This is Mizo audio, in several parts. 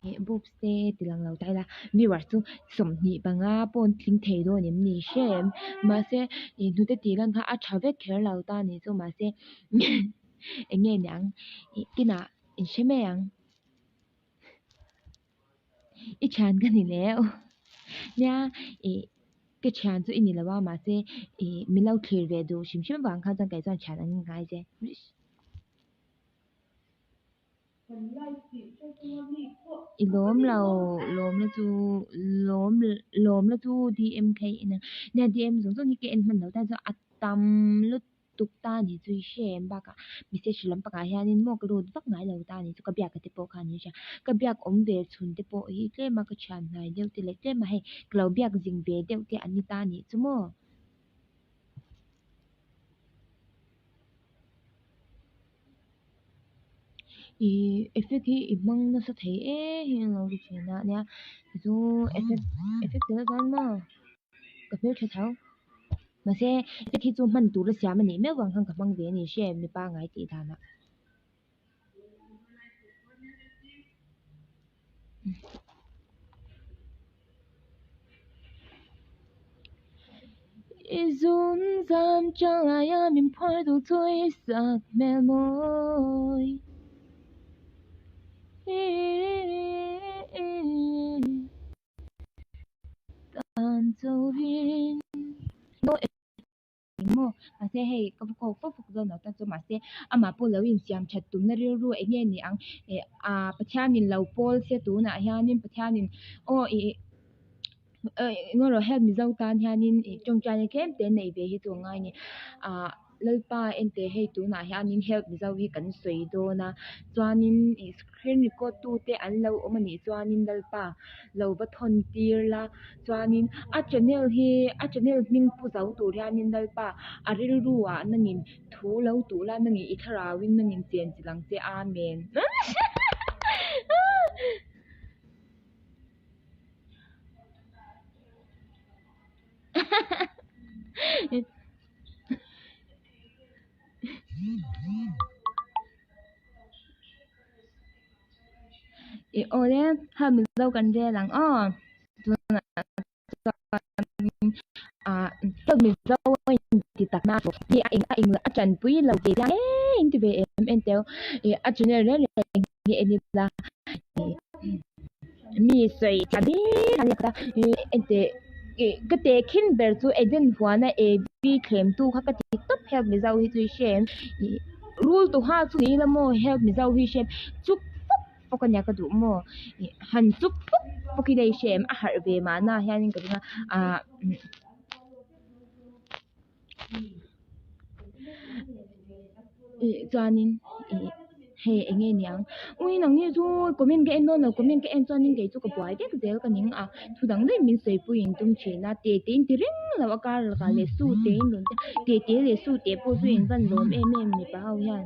Ih boobs te ti lang lo ta ila viewers chu 25 pawh an tling thei dawn em ni hre em mahse ih hnute tih lan kha a tha vek kher lo ta a nih chu mahse eng nge niang ih kinah in hre mai ang i thian ka ni leh nia ih ka thian chu i ni lo a mahse ih min lo thlir ve duh hrim hrim avang khan chuan kei chuan thian an ngai che. I lawm lo lawm na chu lawm lawm na chu DM kha i en a nia DM zawng zawng hi ka en hman lo tan chuan a tam lutuk ta a ni chu i hre em bakah message lampangah hianin maw ka lut vak ngai lo ta a ni chu ka biak a te pawh kha an inhria ka biak awm ve chhun te pawh hi tlem a ka thian hnai deuh te leh tlem a hei ka lo biak zing ve deuh te an ni ta a nih chu maw. Ihh effect hi i hmang nasa thei em hi an lo ti thin a nia chu effect effect tel chuan maw ka hmeltha tho mahse effect hi chu hman tur a siam a nih meuh vang khan ka hmang ve a ni hre em mipa ngai tih danah. I zum zam chang laia min phuar duh chu i sak hmel mawi Tan chauhin. Engmaw mahse hei ka va kawk fawk fawk dawn lo tak chu mahse amah pawh lo insiam that tumna rilru eng nge ni ang eh ah Pathianin lo pawl se tunah hianin Pathianin aw ih eng emaw help Mizo tan hianin ih tawngtaina tlem te nei ve hi chu a ngai a ni ah Lalpa ente hei tunah hianin help Mizo hi kan sawi dawn a chuanin ih screen record tu te an lo awm a nih chuanin Lalpa lo va thawn tir la chuanin a channel hi a channel hming pu zo tur hianin Lalpa a rilru ah nangin thu lo tuh la nangin i thlarau in nangin chen chilh ang che Amen. Ih aw le ha mizo kan rel ang aw tunah chuan ah mizo a inti tak na hi a eng a eng a tanpui lo ve chiang em inti ve em en teu ih a channel reng reng hi en ila ih mi sawi tha ber a ni a ih enteh ih ka tehkhin ber chu Eden huana Evi thlem tu kha ka ti tawp help mizo hi chu i hre em ih. Rul tu ha chu ni ila maw help mizo hi hre chuk fawk fawk a nia ka duh maw ih han chuk fawk fawk ila i hre em a harh ve mahna hianin ka ring a ah ih chuanin ih hei eng nge niang ui nang hi chu comment ka en dawn lo comment ka en chuanin kei chu ka buai vek zel ka ning a thu dang daih min sawi pui in tum thin a te te in ti reng lo a kar lakah leh su te in rawn ti a te te leh su te pawh chu in van lawm em em mipa ho hian.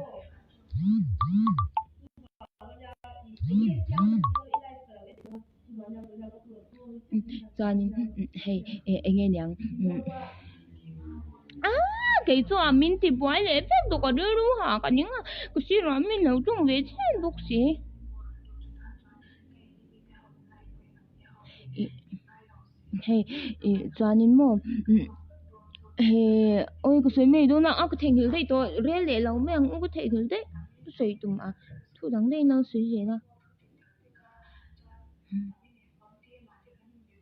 Chuanin hei eng nge niang aaa kei chuan min ti buai leh vek bawk a rilru hah ka ning a ka sirah min lo ṭawng ve chhen bawk si. Ih hei ih chuanin maw he awi ka sawi mai dawn a a ka theihnghilh daih tawh rel leh lo mai ang u ka theihnghilh daih ka sawi tum a thu dang daih in a sawi zel a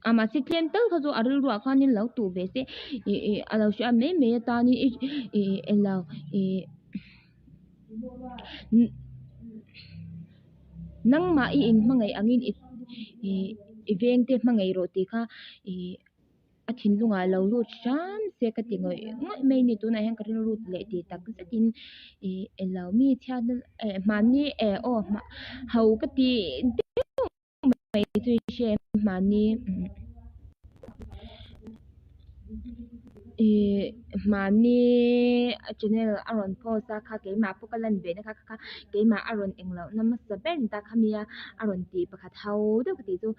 a mahse tlem tal kha chu a rilruah khanin lo tuh ve se ih ih a lo hria mai mai atanin ih ih englo ih. Nangmah i inhmangaih angin i ih i vengte hmangaih rawh tih kha ih a thinlungah lo lut hram se ka ti ngawih ngawih mai a ni tunah hian ka rilru leh tih tak zetin ih englo mi chhiatna eh hmanni eh aw ho ka ti deuh mai chu i hre em hmanni ih hmanni a channel a rawn post a kha keimah pawh ka lan ve na kha kha keimah a rawn eng loh na hmasa ber ni ta kha mi a a rawn tih pakhat ho deuh ka tih chu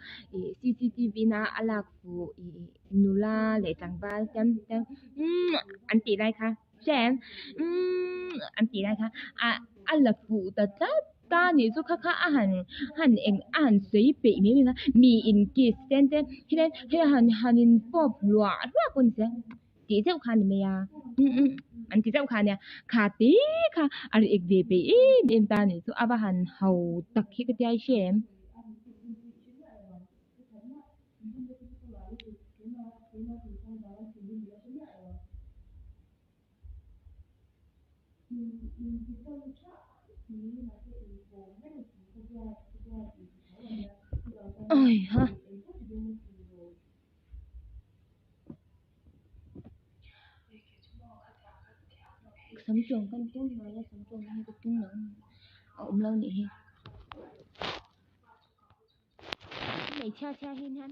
ih cctv na a lak fuh ih nula leh tlangval te umm an tih lai kha hre em umm an tih lai kha a a la fuh ta tlat. ta nih chu kha kha a han han eng a han sawi peih mai mai a mi in kiss ten te hetiang hei han han in pawp hluah hluah pawh ni se tih zeuh kha a ni mai a an ti zeuh kha a nia kha te kha a ri ek ve peih em em ta nih chu a va han ho tak hi ka tia i hre em. Sam chuang kan tum hnuai a sam chuang hi ka tum lo a awm lo nih hi. Hmeichhia chhia hian hian.